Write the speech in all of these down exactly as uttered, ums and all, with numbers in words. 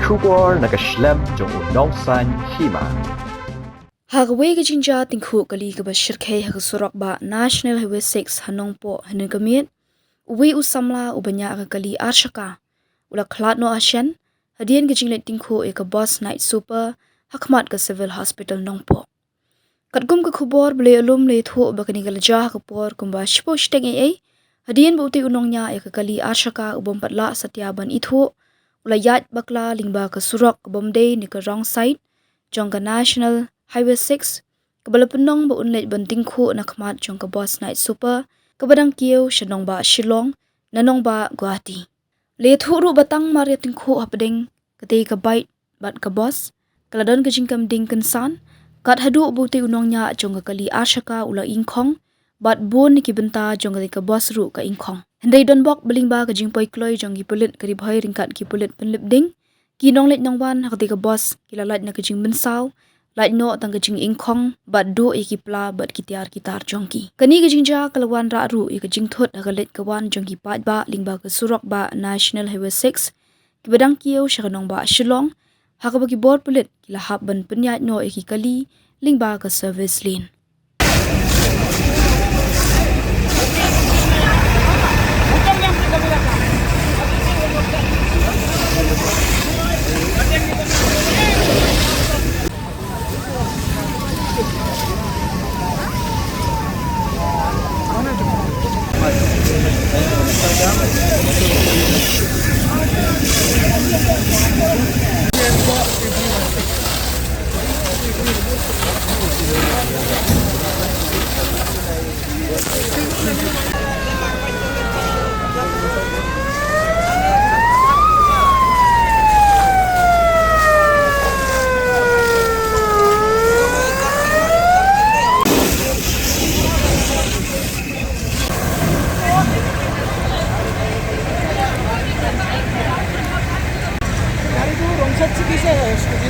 Khubor na ka shlem jong u Nongsaiñ Hima. Ha kawei ka jingjia tyngkhuh kali kaba shyrkhei ha ka surok bah National Highway six ha Nongpoh hynnin ka miet, uwei u samla uba ñiah ka kali ar shaka u la khlad noh ha shen hadien ka jingleit tyngkhuh ïa ka bus Night Super ha khmat ka Civil Hospital Nongpoh. Katkum ka khubor ba la ïalum, la ïathuh ba kane ka la jia ha ka por kumba shiphew shiteng eiei, hadien ba utei u nongñiah ïa ka kali ar shaka u bym pat lah satia ban ithuh u la ïaid bakla lyngba ka surok ka bym dei ne ka wrong side jong ka National Highway six, kaba la pynlong ba un leit ban tyngkhuh na khmat jong ka bus Night Super kaba dang kiew sha nongbah Shillong na nongbah Guwahati. La ïathuh ruh ba tang mar ïa tyngkhuh hapdeng katei ka bike bad ka bus, ka la don ka jingkam ding kynsan, kat haduh ba utei u nongñiah jong ka kali ar shaka u la ingkhong, bad bun na ki bynta jong katei ka bus ruh ka ingkhong. Hynrei donbok ba lyngba ka jingpoi kloi jong ki pulit ka Ri Bhoi ryngkat ki pulit pynlip ding, ki nongleit nongwan ha katei ka bus ki la lait na ka jingmynsaw, lait noh tang ka jingingkhong bad duh ïa ki pla bad ki tiar ki tar jong ki. Kane ka jingjia ka la wanrah ruh ïa ka jingthut ha ka leit ka wan jong ki paidbah lyngba ka surok bah National Highway six, kiba dang kiew sha ka nongbah Shillong, ha kaba ki bor pulit ki la hap ban pynïaid noh ïa ki kali lyngba ka service lane.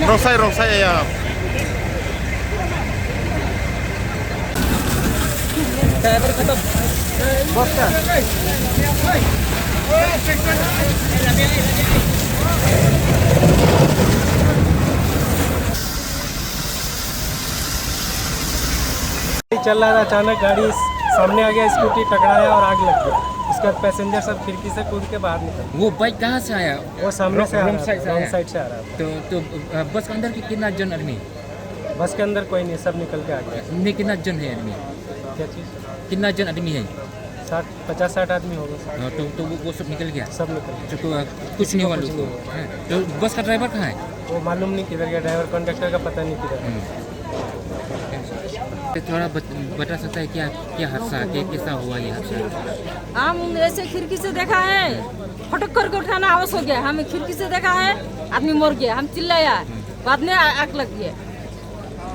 Wrong side, wrong side, ya. चल रहा था, अचानक गाड़ी सामने आ गया, स्कूटी टकराया और आग लग गया। उसके बाद पैसेंजर सब खिड़की से कूद के बाहर निकल गए। वो बाइक कहाँ से आया? वो सामने से आ रहा था, रॉन्ग साइड से आ रहा था। तो, तो, अ, बस के अंदर के कितना जन आदमी? बस के अंदर कोई नहीं, सब निकल के आ गए। नहीं, कितना जन है आदमी? क्या चीज़? कितना जन आदमी है? साठ, पचास साठ आदमी होगा। हाँ, तो, तो वो, वो सब निकल गया? सब निकल गया। तो, तो, अ, कुछ नहीं हुआ लोग को? हाँ, तो बस का ड्राइवर कहाँ है? वो मालूम नहीं किधर गया ड्राइवर, कंडक्टर का पता नहीं किधर है। हम्म। तो थोड़ा बत-, बता सकता है क्या, क्या हादसा, क्या, कैसा हुआ ये हादसा? हम ऐसे खिड़की से देखा है, फटक करके उठाना आवाज हो गया, हम खिड़की से देखा है, आदमी मर गया, हम चिल्लाया, बाद में आ-, आग लग गया।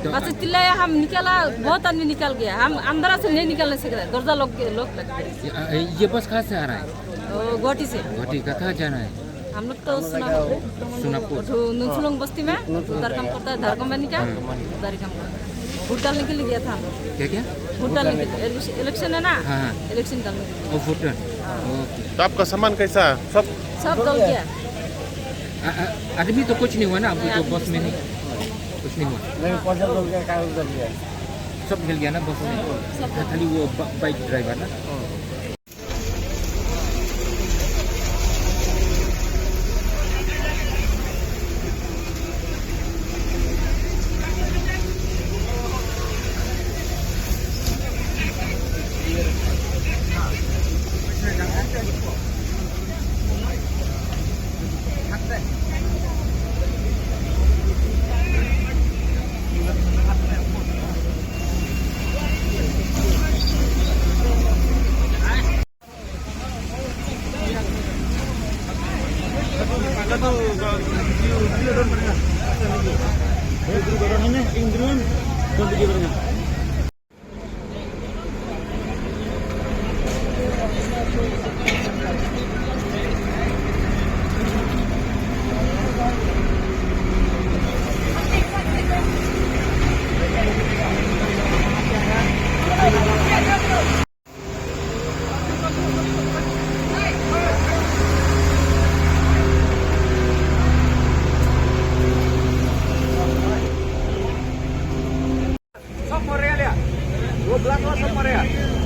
तो बस चिल्लाया, हम निकला, बहुत आदमी निकल गया, हम अंदर से नहीं निकलने से, दरवाजा लॉक, लॉक लग गया। ये, अ, ये बस कहाँ से आ रहा है? वो गुवाहाटी से। गुवाहाटी का कहाँ जाना है? हम लोग तो सोनापुर। सोनापुर। वो नुनसुलुंग बस्ती में उधर काम करता है, धार कंपनी का, हाँ। उधर ही काम करता है। वोट डालने के लिए गया था हम लोग। क्या, क्या? वोट डालने के लिए, इलेक्शन, इलेक्शन है ना? हाँ, हाँ। इलेक्शन डालने के लिए। वो वोटर? हाँ। ओके। तो आपका सामान कैसा? सब सब जल गया। आ, आ, आदमी तो कुछ नहीं हुआ ना, आपको तो बस में नहीं, कुछ नहीं हुआ? नहीं, पैसा जल गया, कागज जल गया। सब जल गया ना बस में? सब जल गया। खाली वो ब-, बाइक ड्राइवर ना? हाँ। Belakang, Maria.